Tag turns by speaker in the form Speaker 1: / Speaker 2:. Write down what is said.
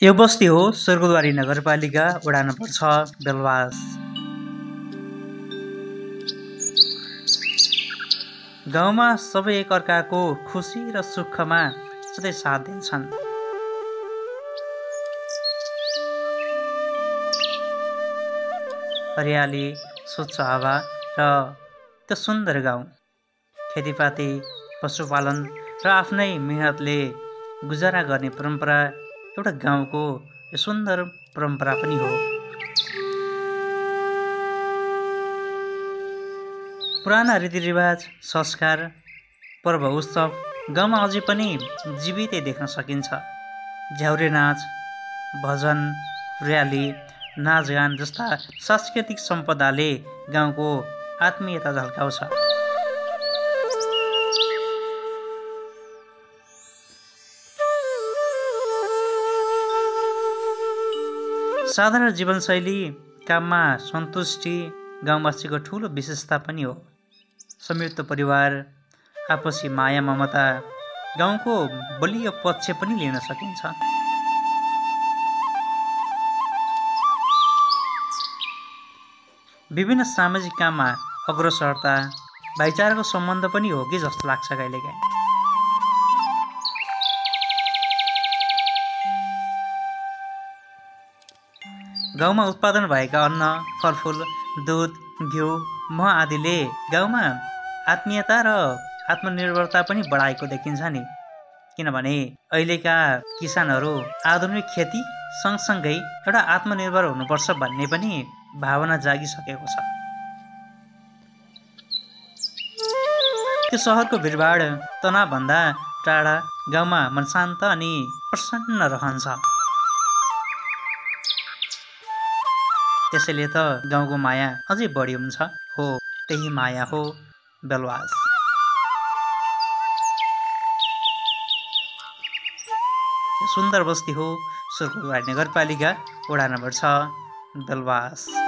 Speaker 1: यो बस्ती हो स्वर्गद्वारी नगरपालिका वडा नम्बर 6 बेलवास। गाउँमा सबै एकअर्काको खुसी र सुखमा सधैँ साथ दिन्छन्। हरियाली, स्वच्छ हावा र त्यो सुन्दर गाउँ, खेतीपाती, पशुपालन र आफ्नै मेहनतले गुजारा गर्ने परम्परा एउटा गाउँको यो सुन्दर परम्परा पनि हो। पुराना रीतिरिवाज, संस्कार, पर्व उत्सव गाउँमा अझै पनि जीवितै देख्न सकिन्छ। झ्याउरे नाच, भजन, र्याली, नाचगान जस्ता सांस्कृतिक सम्पदाले गाउँको आत्मीयता झल्काउँछ। साधारण जीवनशैली, काममा सन्तुष्टि गाउँवासीको ठूलो विशेषता पनि हो। संयुक्त परिवार, आपसी माया ममता गाउँको बलियो पक्ष पनि लिन सकिन्छ। विभिन्न सामाजिक काममा अग्रसरता, भाइचाराको सम्बन्ध पनि हो कि जस्तो लाग्छ कहिलेकाहीँ। गाउँमा उत्पादन भएका अन्न, फलफुल, दुध, घिउ, मह आदिले गाउँमा आत्मीयता र आत्मनिर्भरता पनि बढाएको देखिन्छ नि। किनभने अहिलेका किसानहरू आधुनिक खेती सँगसँगै एउटा आत्मनिर्भर हुनुपर्छ भन्ने पनि भावना जागिसकेको छ। त्यो सहरको भिडभाड तनावभन्दा टाढा गाउँमा मन शान्त अनि प्रसन्न रहन्छ। त्यसैले त गाउँको माया अझै बढी हुन्छ। हो, त्यही माया हो बेलवास। सुन्दर बस्ती हो स्वर्गद्वारी नगरपालिका वडा नम्बर 6 बेलवास।